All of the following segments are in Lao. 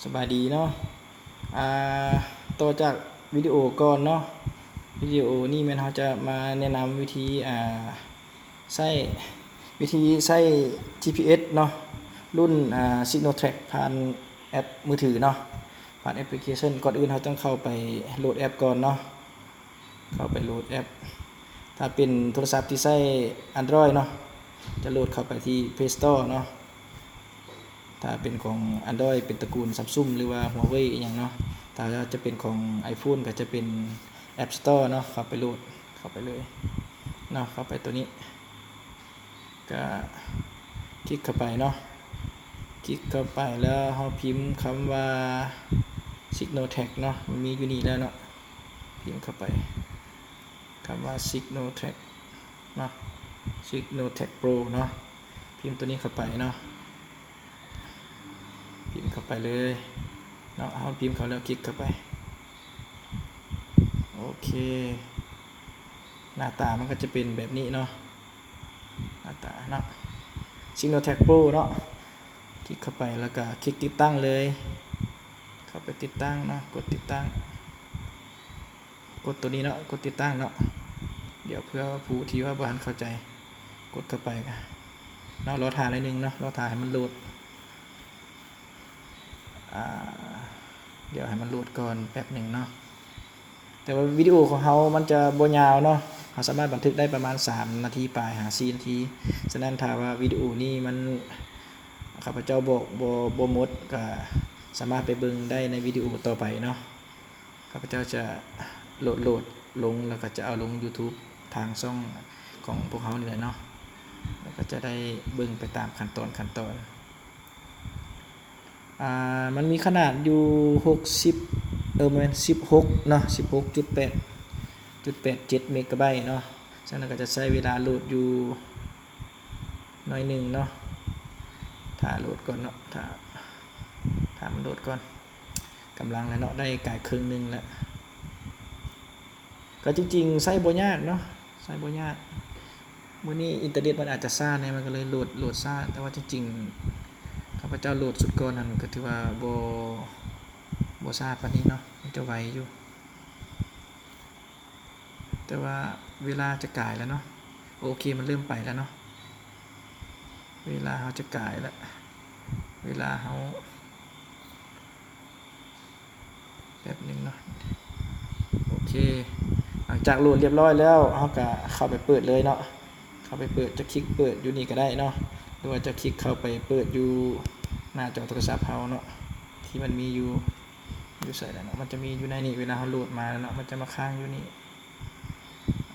ສະບາຍດີເນາະ ອ່າ ຕໍ່ຈາກວິດີໂອກ່ອນເນາະ ວິດີໂອນີ້ແມ່ນເຮົາຈະມາແນະນຳວິທີ ອ່າ ໃຊ້ ວິທີໃຊ້ ຈີພີເອັສ ເນາະ ລຸ້ນ ອ່າ Signotrac ຜ່ານແອັບມືຖືເນາະ ຜ່ານແອັບພລິເຄຊັນ. ກ່ອນອື່ນເຮົາຕ້ອງເຂົ້າໄປໂຫຼດແອັບກ່ອນເນາະ. ເຂົ້າໄປໂຫຼດແອັບ. ຖ້າເປັນໂທລະສັບທີ່ໃຊ້ Android ເນາະ ຈະໂຫຼດເຂົ້າໄປທີ່ Play Store ເນາະ. ຖ້າເປັນຂອງ Android ເປັນຕະກູນ Samsung ຫຼືວ່າ Huawei ອີ່ຫຍັງເນາະ. ຖ້າຈະເປັນຂອງ iPhone ກໍຈະເປັນ App Store ເນາະ. ເຂົ້າໄປໂຫຼດ ເຂົ້າໄປເລີຍເນາະ. ເຂົ້າໄປຕົວນີ້ ກະຄລິກເຂົ້າໄປເນາະ. ຄລິກເຂົ້າໄປແລ້ວເຮົາພິມຄຳວ່າ Signotrac ເນາະ. ມັນມີຢູ່ນີ້ແລ້ວເນາະ. ພິມເຂົ້າໄປຄຳວ່າ Signotrac ເນາະ Signotrac Pro ເນາະ. ພິມຕົວນີ້ເຂົ້າໄປເນາະ. ພິມເຂົ້າໄປເລີຍເນາະ. ເຮົາພິມເຂົ້າແລ້ວຄລິກເຂົ້າໄປ. ໂອເຄ ໜ້າຕາມັນກໍຈະເປັນແບບນີ້ເນາະ. ໜ້າຕາເນາະ Signotrac Pro ເນາະ. ຄລິກເຂົ້າໄປແລ້ວກໍຄລິກຕິດຕັ້ງເລີຍ. ເຂົ້າໄປຕິດຕັ້ງເນາະ. ກົດຕິດຕັ້ງ. ກົດໂຕນີ້ເນາະ. ກົດຕິດຕັ້ງເນາະ. ດຽວເພື່ອຜູ້ທີ່ວ່າບໍ່ທັນເຂົ້າໃຈ ກົດເຂົ້າໄປເນາະ. ລໍຖ້າໜ້ອຍໜຶ່ງເນາະ. ລໍຖ້າໃຫ້ມັນໂຫຼດ. ອ່າ ດຽວໃຫ້ມັນໂຫຼດກ່ອນແປັບໜຶ່ງເນາະ. ແຕ່ວ່າວິດີໂອຂອງເຮົາມັນຈະບໍ່ຍາວເນາະ. ເຮົາສາມາດບັນທຶກໄດ້ປະມານສາມນາທີປາຍຫາສີ່ນາທີ. ສະນັ້ນຖ້າວ່າວິດີໂອນີ້ມັນ ຂ້າພະເຈົ້າບອກບໍ່ ບໍ່ໝົດ ກໍສາມາດໄປເບິ່ງໄດ້ໃນວິດີໂອຕໍ່ໄປເນາະ. ຂ້າພະເຈົ້າຈະໂຫຼດ ໂຫຼດລົງ ແລ້ວກໍຈະເອົາລົງ YouTube ທາງຊ່ອງຂອງພວກເຮົານີ້ແຫຼະເນາະ. ແລ້ວກໍຈະໄດ້ເບິ່ງໄປຕາມຂັ້ນຕອນ ຂັ້ນຕອນ. ອ່າ ມັນມີຂະໜາດຢູ່ຫົກສິບ ເອີ ບໍ່ແມ່ນ ສິບຫົກເນາະ ສິບຫົກຈຸດແປດ ຈຸດແປດເຈັດເມກາໄບເນາະ. ສະນັ້ນກໍຈະໃຊ້ເວລາໂຫຼດຢູ່ໜ້ອຍໜຶ່ງເນາະ. ຖ້າໂຫຼດກ່ອນເນາະ ຖ້າ ຖ້າມັນໂຫຼດກ່ອນ. ກຳລັງແລ້ວເນາະ ໄດ້ກາຍເຄິ່ງໜຶ່ງແລ້ວ. ກໍຈິງໆໃຊ້ບໍ່ຍາກເນາະ ໃຊ້ບໍ່ຍາກ. ມື້ນີ້ອິນເຕີເນັດມັນອາດຈະຊ້າແດ່ ມັນກໍເລີຍໂຫຼດ ໂຫຼດຊ້າ. ແຕ່ວ່າຈິງໆ ຂ້າພະເຈົ້າໂຫຼດຊຸດກ່ອນຫັ້ນ ກໍຖືວ່າບໍ່ ບໍ່ຊ້າປານນີ້ເນາະ ມັນຈະໄວຢູ່. ແຕ່ວ່າເວລາຈະກາຍແລ້ວເນາະ. ໂອເຄ ມັນເລີ່ມໄປແລ້ວເນາະ. ເວລາເຮົາຈະກາຍແລ້ວ ເວລາເຮົາ ແປັບໜຶ່ງເນາະ. ໂອເຄ ຫຼັງຈາກໂຫຼດລຽບຮ້ອຍແລ້ວ ເຮົາກະເຂົ້າໄປເປີດເລີຍເນາະ. ເຂົ້າໄປເປີດ ຈະຄລິກເປີດຢູ່ນີ້ກໍໄດ້ເນາະ ຫຼືວ່າຈະຄລິກເຂົ້າໄປເປີດຢູ່ໜ້າຈໍໂທລະສັບເຮົາເນາະ ທີ່ມັນມີຢູ່ ຢູ່ໃສແລ້ວເນາະ. ມັນຈະມີຢູ່ໃນນີ້ ເວລາເຮົາໂຫຼດມາແລ້ວເນາະ ມັນຈະມາຄ້າງຢູ່ນີ້.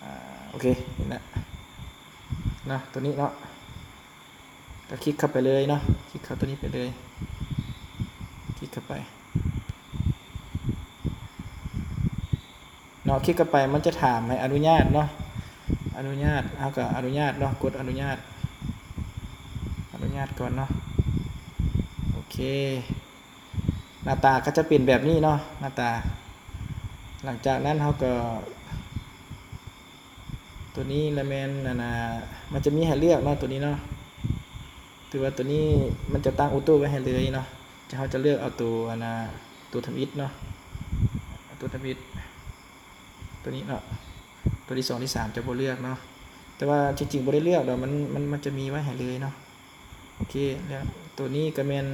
ອາ ໂອເຄ ເຫັນແລ້ວເນາະ ຕົວນີ້ເນາະ. ກໍຄລິກເຂົ້າໄປເລີຍເນາະ ຄລິກເຂົ້າຕົວນີ້ໄປເລີຍ ຄລິກເຂົ້າໄປເນາະ. ຄລິກເຂົ້າໄປ ມັນຈະຖາມໃຫ້ອະນຸຍາດເນາະ ອະນຸຍາດ ເຮົາກໍອະນຸຍາດເນາະ ກົດອະນຸຍາດ ອະນຸຍາດກ່ອນເນາະ. ໂອເຄ ໜ້າຕາກໍຈະເປັນແບບນີ້ເນາະ ໜ້າຕາ. ຫຼັງຈາກນັ້ນເຮົາກໍ ຕົວນີ້ລະແມ່ນ ອັນນ່າ ມັນຈະມີໃຫ້ເລືອກເນາະ ຕົວນີ້ເນາະ. ຖືວ່າຕົວນີ້ມັນຈະຕັ້ງໂອໂຕ້ໄວ້ໃຫ້ເລີຍເນາະ. ເຮົາຈະເລືອກເອົາຕົວ ອັນນ່າ ຕົວທຳອິດເນາະ ຕົວທຳອິດ ຕົວນີ້ເນາະ. ຕົວທີສອງ ທີສາມ ຈະບໍ່ເລືອກເນາະ. ແຕ່ວ່າທີ່ຈິງບໍ່ໄດ້ເລືອກດອກ ມັນ ມັນ ມັນຈະມີໄວ້ໃຫ້ເລີຍເນາະ. ໂອເຄ ແລ້ວຕົວນີ້ກໍແມ່ນ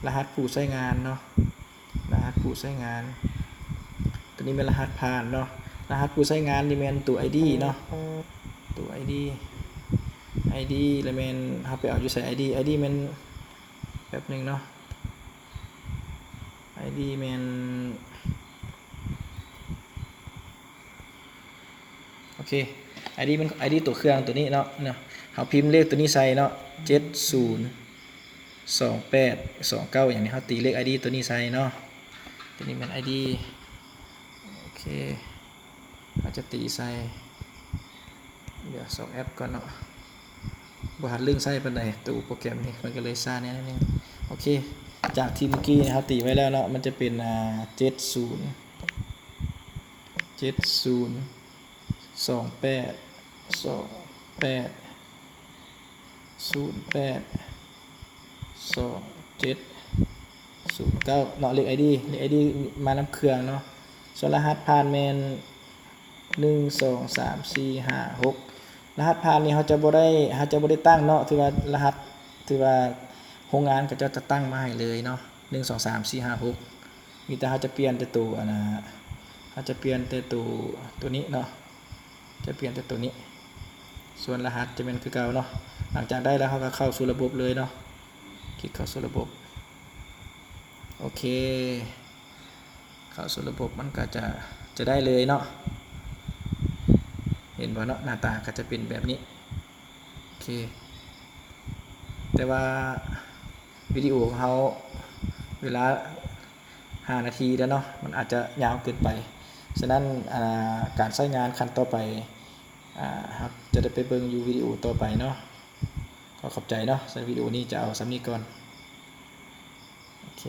ລະຫັດຜູ້ໃຊ້ງານເນາະ ລະຫັດຜູ້ໃຊ້ງານ. ຕົວນີ້ແມ່ນລະຫັດຜ່ານເນາະ. ລະຫັດຜູ້ໃຊ້ງານນີ້ແມ່ນຕົວໄອດີເນາະ ຕົວໄອດີ ໄອດີ ລະແມ່ນເຮົາໄປເອົາຢູ່ໃສ ໄອດີ ໄອດີແມ່ນ ແປັບໜຶ່ງເນາະ ໄອດີແມ່ນ ໂອເຄ ໄອດີມັນ ໄອດີຕົວເຄື່ອງຕົວນີ້ເນາະ ເນາະ ເຮົາພິມເລກຕົວນີ້ໃສ່ເນາະ ເຈັດສູນສອງແປດສອງເກົ້າ ຫຍັງນີ້ ເຮົາຕີເລກໄອດີຕົວນີ້ໃສ່ເນາະ. ຕົວນີ້ແມ່ນໄອດີ ໂອເຄ ເຮົາຈະຕີໃສ່ ດຽວຊອກແອັບກ່ອນເນາະ ບໍ່ທັນລຶ້ງໃຊ້ປານໃດ ໂຕໂປຣແກຣມນີ້ ມັນກໍເລີຍຊ້າແດ່ໜ້ອຍໜຶ່ງ. ໂອເຄ ຈາກທີ່ມື້ກີ້ເຮົາຕີໄວ້ແລ້ວເນາະ ມັນຈະເປັນ ອ່າ ເຈັດສູນ ເຈັດສູນສອງແປດສອງແປດສູນແປດສອງເຈັດ ສູນເກົ້າເນາະ ເລກໄອດີ ເລກໄອດີມານຳເຄື່ອງເນາະ. ສ່ວນລະຫັດຜ່ານແມ່ນ ໜຶ່ງ ສອງ ສາມ ສີ່ ຫ້າ ຫົກ ລະຫັດຜ່ານນີ້ເຮົາຈະບໍ່ໄດ້ ເຮົາຈະບໍ່ໄດ້ຕັ້ງເນາະ ຖືວ່າລະຫັດ ຖືວ່າໂຮງງານເຂົາເຈົ້າຈະຕັ້ງມາໃຫ້ເລີຍເນາະ ໜຶ່ງ ສອງ ສາມ ສີ່ ຫ້າ ຫົກ ມີແຕ່ເຮົາຈະປ່ຽນແຕ່ໂຕ ອັນນ່າ ເຮົາຈະປ່ຽນແຕ່ໂຕ ໂຕນີ້ເນາະ ຈະປ່ຽນແຕ່ໂຕນີ້. ສ່ວນລະຫັດຈະແມ່ນຄືເກົ່າເນາະ. ຫຼັງຈາກໄດ້ແລ້ວ ເຮົາກໍເຂົ້າສູ່ລະບົບເລີຍເນາະ ຄລິກເຂົ້າສູ່ລະບົບ. ໂອເຄ ເຂົ້າສູ່ລະບົບມັນກໍຈະ ຈະໄດ້ເລີຍເນາະ ເຫັນບໍ່ເນາະ ໜ້າຕາກໍຈະເປັນແບບນີ້. ໂອເຄ ແຕ່ວ່າວິດີໂອຂອງເຮົາເວລາຫ້ານາທີແລ້ວເນາະ ມັນອາດຈະຍາວເກີນໄປ. ສະນັ້ນ ອ່າ ການໃຊ້ງານຂັ້ນຕໍ່ໄປ ອ່າ ເຮົາຈະໄດ້ໄປເບິ່ງຢູ່ວິດີໂອຕໍ່ໄປເນາະ. ຂໍຂອບໃຈເນາະ. ສຳລັບວິດີໂອນີ້ຈະເອົາສ່ຳນີ້ກ່ອນ. ໂອເຄ.